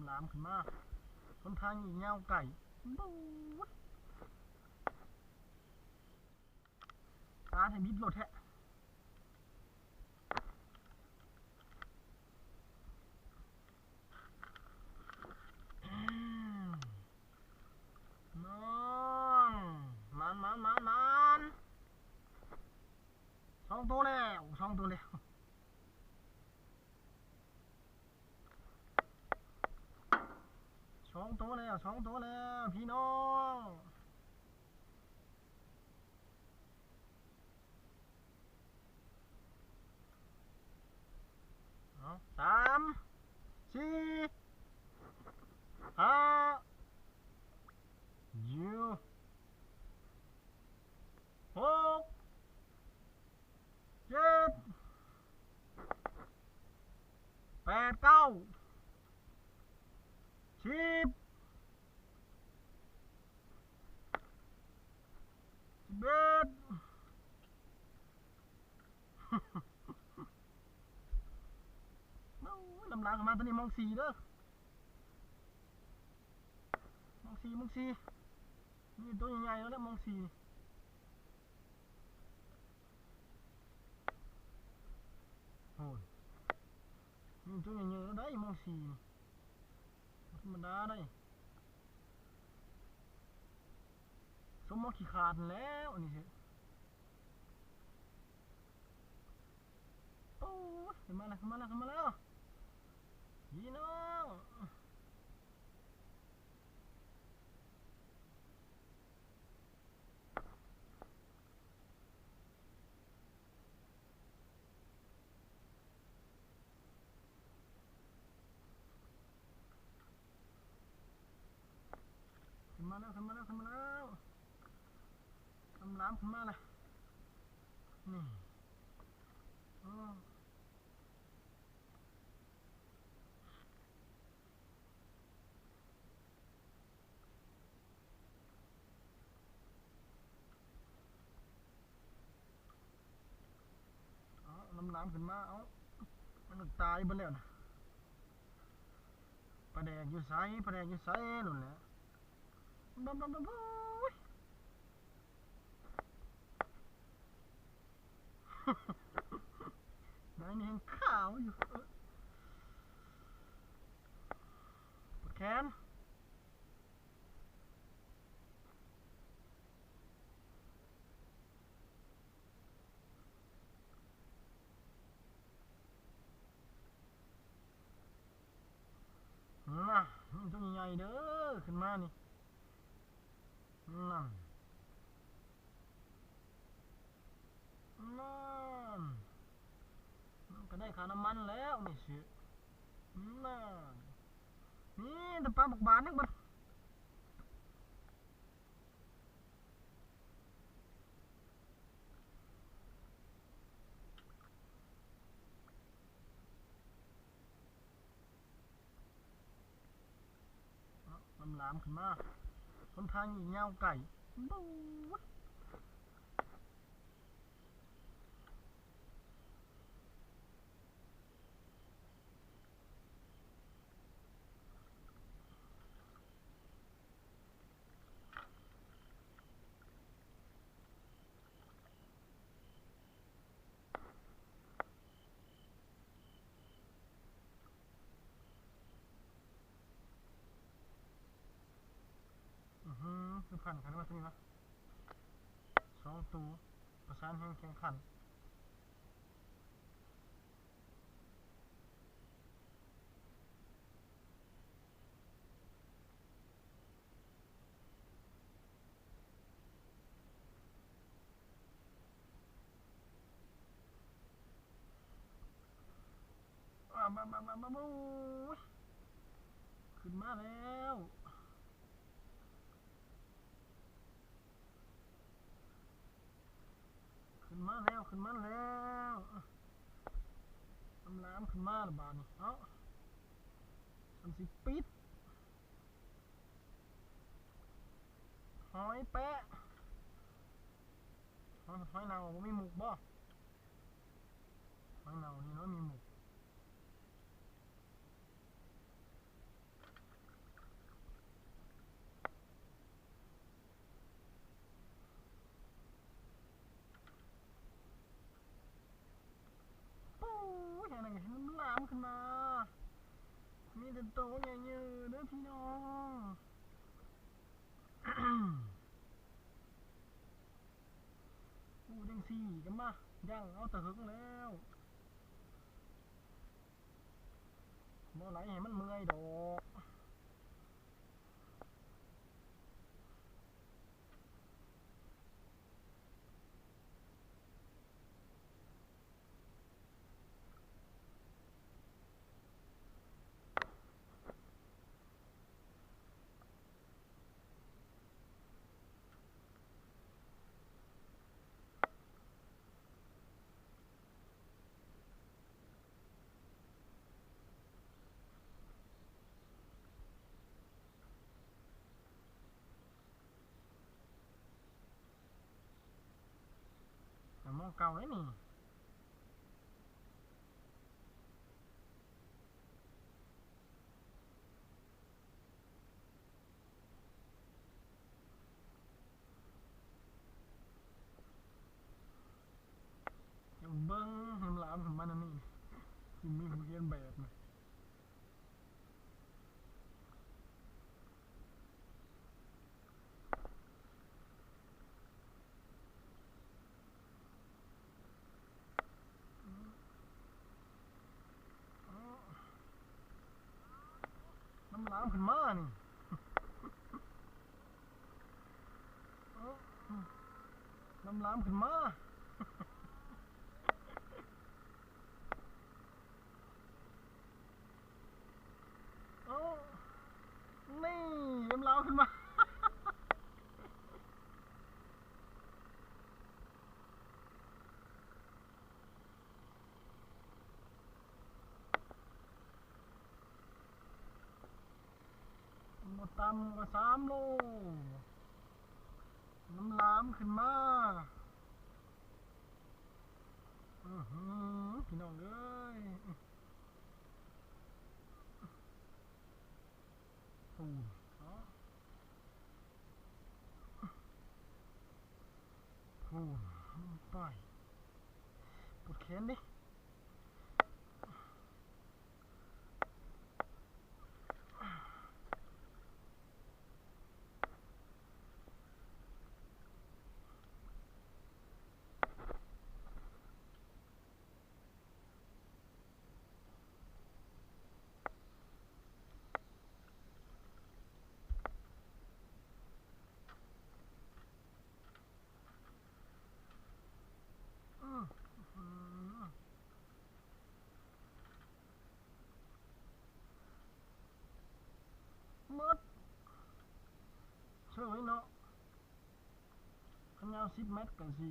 ນ້ຳຂຶ້ນມາ ຫົນທາງນີ້ຍາວໄກ ບູດ ປາໃຫ້ບິດໂລດແທ້ ນ້ອງ ມານໆໆໆ ສອງໂຕແລ້ວ ສອງໂຕແລ້ວ ສອງໂຕແລ້ວ ສອງໂຕແລ້ວ ພີ່ນ້ອງ ເອົາ ສາມ ສີ່ ຫ້າ ຢູ່ ຫົກ ເຈັດ ແປດ ເກົ້າ ສິບ ສິບເອັດ ໂອ້ຍ ລຳລາງເຂົ້າມາ ຕົວນີ້ມອງສີ່ເດີ ມອງສີ່ ມອງສີ່ ນີ້ຕົວໃຫຍ່ໆ ແລ້ວແຫຼະ ມອງສີ່ ໂອ້ຍ ນີ້ຕົວໃຫຍ່ໆ ແລ້ວໄດ໋ ມອງສີ່ ບໍ່ທຳມະດາໄດ໋ ສົມໝໍຂີ້ຂາດຫັ້ນແຫຼ້ວ ອັນນີ້ຊິ ໂອ້ຍ ຂຶ້ນມາແລ້ວ ຂຶ້ນມາແລ້ວ ຂຶ້ນມາແລ້ວ ພີ່ນ້ອງ ຂຶ້ນມາແລ້ວ ຂຶ້ນມາແລ້ວ ຂຶ້ນມາແລ້ວ ລຳລາມຂຶ້ນມາແລ້ວ ນີ້ ໂອ້ ເອົາ ລຳລາມຂຶ້ນມາ ເອົາ ມັນຕາຍເບິດແລ້ວນະ ປາແດກຢູ່ໃສ ປາແດກຢູ່ໃສ ໂນ່ນແຫຼະ ບາບາບາບາ ໂອ້ຍ ໄດ້ນີ້ຍັງຂາວຢູ່ ເອີ ປວດແຂນ ນະ ໂຕໃຫຍ່ເດີ ຂຶ້ນມານີ້ ນັ້ນ ນັ້ນ ມັນກະໄດ້ຄ່ານ້ຳມັນແລ້ວນີ້ຊິ ນັ້ນ ນີ້ແຕ່ປາບັກບາດໜຶ່ງບັດ ເອົາ ລຳລາມຂຶ້ນມາ ຫົນທາງນີ້ຍາວໄກ ບູດ ອື ຄືພັນກັນວ່າໂຕນີ້ວະ ສອງໂຕປະສານແຮງແຂ່ງຂັນ. ມາ ມາ ມາ ມາ ມາ ໂອ້ຍ ຂຶ້ນມາແລ້ວ ຂຶ້ນມາແລ້ວ ຂຶ້ນມາແລ້ວ ອາ ລາມໆ ຂຶ້ນມາລະບາດນີ້ ເອົ້າ ມັນຊິປິດ ຫອຍແປະ ຫອຍ ຫອຍເນົ່າບໍ່ມີໝູກບໍ່? ຫອຍເນົ່ານີ້ເນາະ ມີໝູກ. ໂຕໃຫຍ່ເຍີເດີພີ່ນ້ອງ. ອູ້ຈັ່ງຊີ້ກໍມາ ຍ່າງເອົາແຕ່ເຫິງແລ້ວ ບໍ່ໄຫຼໃຫ້ມັນເມື່ອຍດອກ. ໝ່ອງເກົ່າເດ້ນີ້. ເບິ່ງ ນ້ຳລາມຂຶ້ນມາແນວນີ້ ຊິມີຜູ້ຮຽນແບບນະ. ນ້ຳລາມຂຶ້ນມານີ້ ນ້ຳລາມຂຶ້ນມາ. ເອົ້າ ນີ້ ນ້ຳລາມຂຶ້ນມາ. ບໍ່ຕ່ຳກວ່າສາມໂລ ນ້ຳລາມຂຶ້ນມາ. ອືຫື ພີ່ນ້ອງເອີຍ ປູນເນາະ ປູນ ໄປ ປວດແຂນເດ້. ອື ໝົດເຊີຍເນາະ ຄັນຍາວສິບແມັດກໍຊິ